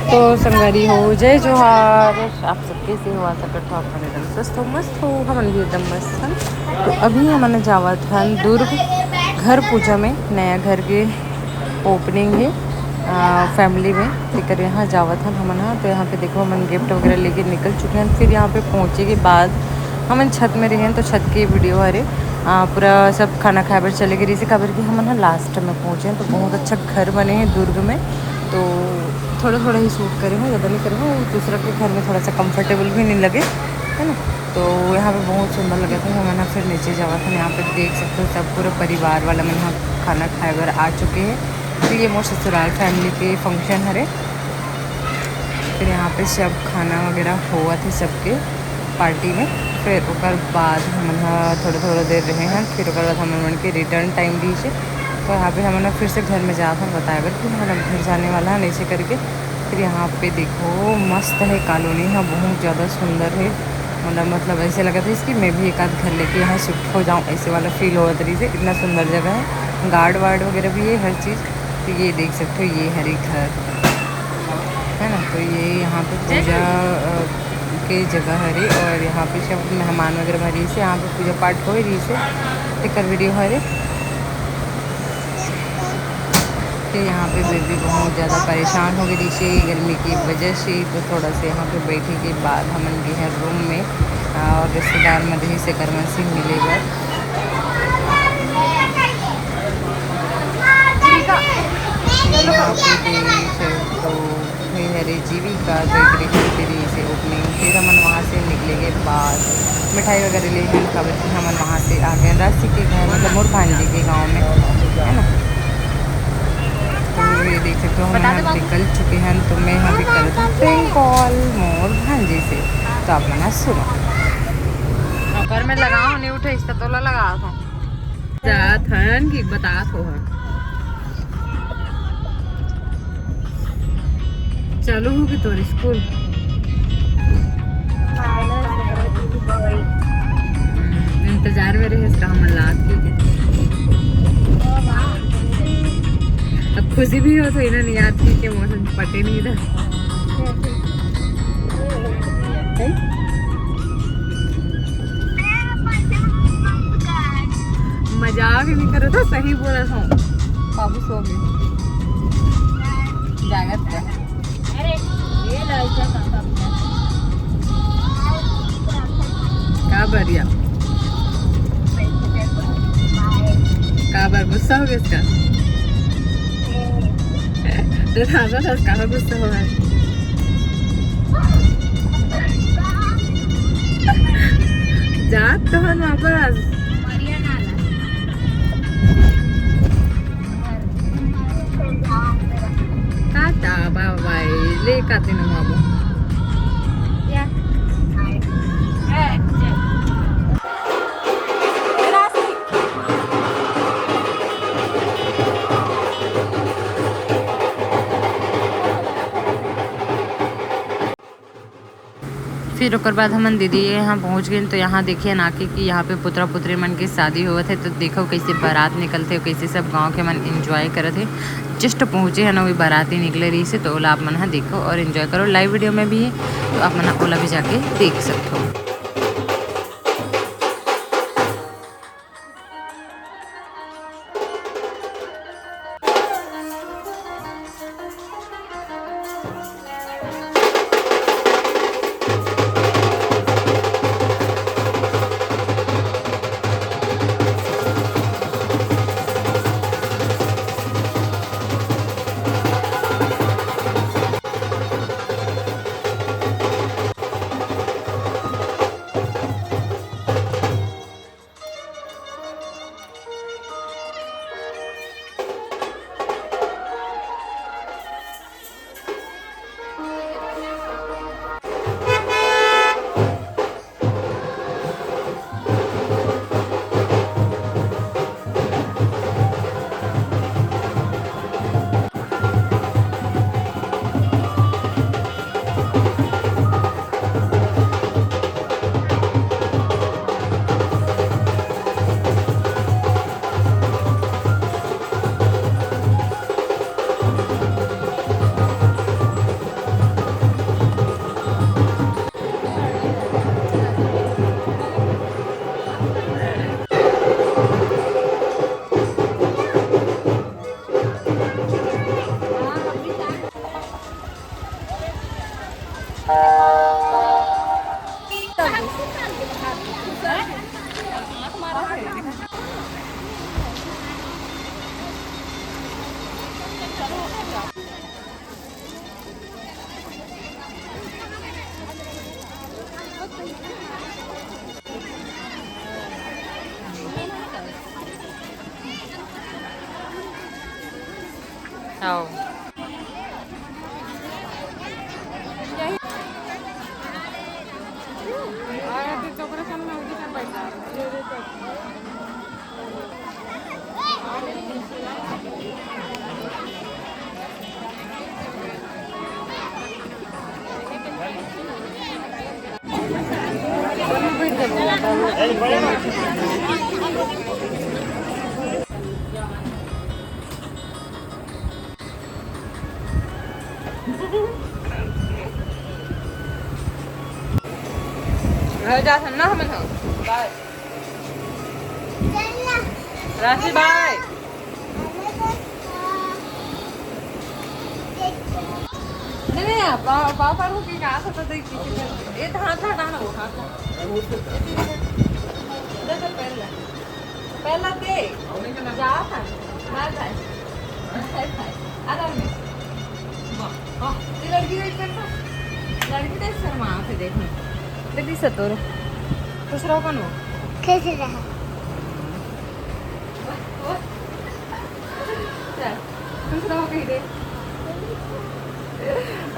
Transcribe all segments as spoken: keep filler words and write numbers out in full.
तो संगवारी हो, जय जोहार। आप सब कैसे हो? आशा करता हूँ आप मन एकदम स्वस्थ हो, मस्त हो। हमन भी एकदम मस्त हन। तो अभी हमन जावत हन दुर्ग घर पूजा में, नया घर के ओपनिंग है फैमिली में, तेकर यहाँ जावत हन हमन ह। तो यहाँ पे देखो, हमन गिफ्ट वगैरह लेके निकल चुके हैं। फिर यहाँ पे पहुँचे के बाद हमन छत में रहे हैं, तो छत की वीडियो हरे। आ, पूरा सब खाना खाए बर चले गए रहिसे, काबर कि हमन ह लास्ट में पहुँचे हैं। तो बहुत अच्छा घर बने हैं दुर्ग में, तो थोड़ा थोड़ा ही शूट करे हूँ, ज़्यादा नहीं करे हूँ। दूसरा के घर में थोड़ा सा कंफर्टेबल भी नहीं लगे, है ना। तो यहाँ पे बहुत सुंदर लगे थे। हमन ह फिर नीचे जावत हन। यहाँ पे देख सकते हो, सब पूरा परिवार वाला मन ह खाना खाए बर आ चुके हैं। तो ये मोर ससुराल फैमिली के फंक्शन हरे। फिर यहाँ पे सब खाना वगैरह होवत है सबके पार्टी में। फिर ओकर बाद हमन ह थोड़ा थोड़ा देर रहे हैं। फिर ओकर बाद हमन मन के रिटर्न टाइम रहिस हे। तो यहाँ पे हमन ह फिर से घर में जात हन बताए बर कि हमन अब घर जाने वाला हन, ऐसे करके। फिर यहाँ पे देखो, मस्त है कॉलोनी ह, बहुत ज़्यादा सुंदर है। मतलब मतलब ऐसे लगत है कि मैं भी एक आध घर लेके यहाँ शिफ्ट हो जाऊँ, ऐसे वाला फील होत रहिस हे। इतना सुंदर जगह है, गार्ड वार्ड वगैरह भी है, हर चीज़। तो ये देख सकते हो, ये हरे घर है ना। तो ये यहाँ पे पूजा अ, के जगह हरे और यहाँ पे सब मेहमान वगैरह मन रहिस हे, यहाँ पे पूजा पाठ होए रहिस हे, तेकर वीडियो हरे। तो यहाँ पे बेबी बहुत ज़्यादा परेशान हो गई रहिस हे गर्मी की वजह से। तो थोड़ा से यहाँ पे बैठे के बाद हमन गे हन रूम में, अ, और रिश्तेदार मन रहिस हे, तेकर मन से मिले बर। यहाँ पे भी से तो ये हरे जीविका बेकरी खोलती रहिस हे ओपनिंग। फिर हमन वहाँ से निकले के बाद मिठाई वगैरह ले हन, काबर कि हमन वहाँ से आ गए राशि के घर, मतलब मोर भांजी के गाँव में, है ना। तो ये देख सकते हो, हम यहाँ निकल चुके हैं। तो मैं यहाँ पे करत हूँ prank call मोर भांजी से, तो आप मन सुनो। ओकर में लगाओ, नहीं उठे, इसका तोला लगा दो। जात हन कि बतात हो हन। चालू हो गई तोर स्कूल? हम्म, इंतजार में रहे इसका हमन लात की के। अब खुशी भी हो तो इन्हें याद की के मौसम पटे नहीं था। मजाक नहीं करत हो, सही बोलत हूँ। बाबू सो गए, जागत का। का बर या? का बर गुस्सा हो गया इसका? तो था, था, था, कहाँ गुस्सा हो गया? जात तो हन वापस। टाटा, बाय बाय, ले काते न बाबू। फिर ओकर बाद हमन दीदी ये यहाँ पहुँच गए। तो यहाँ देखिए ना कि, कि यहाँ पे पुतरा पुतरी मन के शादी होवत है। तो देखो कैसे बारात निकलते, कैसे सब गाँव के मन एंजॉय करत है। जस्ट पहुँचे है ना, वही बाराती निकले रही से। तो ओला आप मन ह देखो और एंजॉय करो। लाइव वीडियो में भी है, तो आप मन ओला भी जाके देख सकते हो। आओ। घर जा सकना हम। बाय। राशि, बाय। नहीं, नहीं, पाव, पाव पर होके कहाँ से तो देख, ये तो हाथ हटा ना, वो हाथ हटा। ये तो, ये तो पहला, पहला दे। जा था। बाय बाय। बाय बाय। आराम से। वाह, वाह, ये लड़की देख कर तो, लड़की देख शर्मा से देखो। दीदी सतोर। खुश रहो कनो। खुश रहो। वाह, वाह। चल, खुश रहो कहि दे।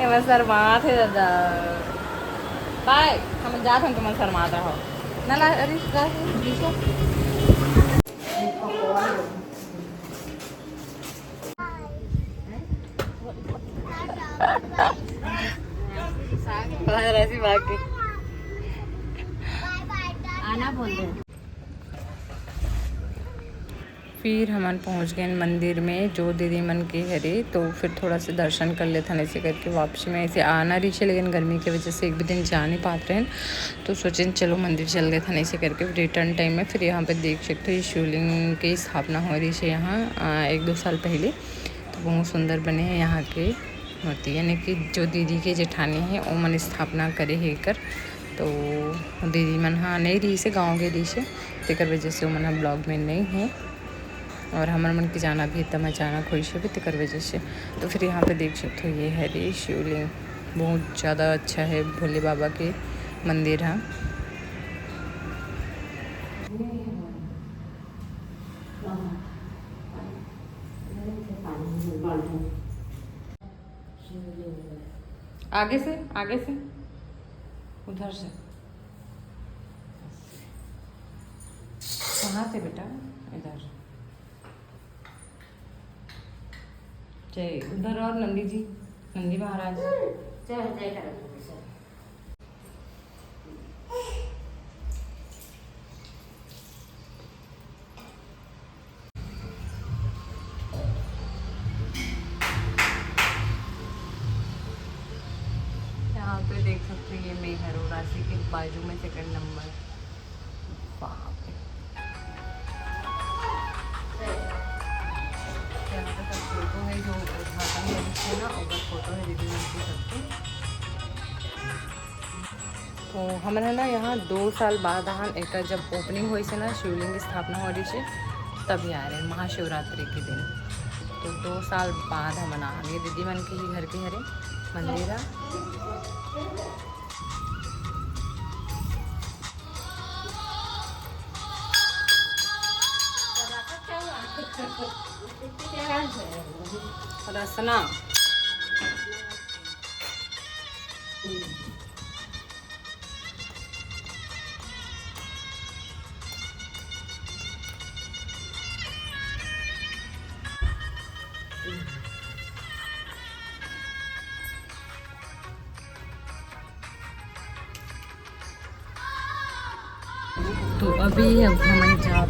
एमा शर्मात हे दादा। बाय, हम जात हन, तुमन शर्मात रहो। ना ला, अरे, जा, जा। बाहर ऐसी भाग गई। आना बोल रहे। फिर हमन पहुंच गए मंदिर में, जो दीदी मन के हरे, तो फिर थोड़ा सा दर्शन कर लेथन, ऐसे करके वापसी में ऐसे आना रहिसे, लेकिन गर्मी की वजह से एक भी दिन जा नहीं पात रहे, तो सोचेन चलो मंदिर चल देथन, ऐसे करके रिटर्न टाइम में। फिर यहाँ पे देख सकते हो, ये शिवलिंग की स्थापना हो रहिसे यहाँ, आ, एक दो साल पहले, तो बहुत सुंदर बने हैं यहाँ के मूर्ति, यानी कि जो दीदी के जेठानी है, वो मन स्थापना करे है एकर। तो दीदी मन हा नहीं रहिसे, गाँव के रहिसे, तेकर वजह से वो मन हा ब्लॉग में नहीं है। और हमर मन के जाना भी एकदम अचानक होइस हे, तेकर वजह से। तो फिर यहाँ पे देख सकते हो, ये हरे शिवलिंग, बहुत ज़्यादा अच्छा है भोले बाबा के मंदिर हा। आगे से, आगे से, उधर से। कहाँ से बेटा? इधर। जय, उधर और नंदी जी, नंदी महाराज। चल, जय करो, चल। यहाँ पे देख सकते हो, ये मैं हूँ राशि के बाजू में सेकंड नंबर। बाप रे। यहाँ पे सब फोटो है, जो उद्घाटन है ना, ओकर फोटो है दीदी मन के सबके। तो हमन ह ना यहाँ दो साल बाद आहन, एकर जब ओपनिंग होइस हे ना, शिवलिंग स्थापना हो रहिस हे, तब आ रहे महाशिवरात्रि के दिन। तो दो साल बाद हमन आहन। ये दीदी मन के ही घर के हरे मंदिर ह। रसना। तो अभी अब हमन जात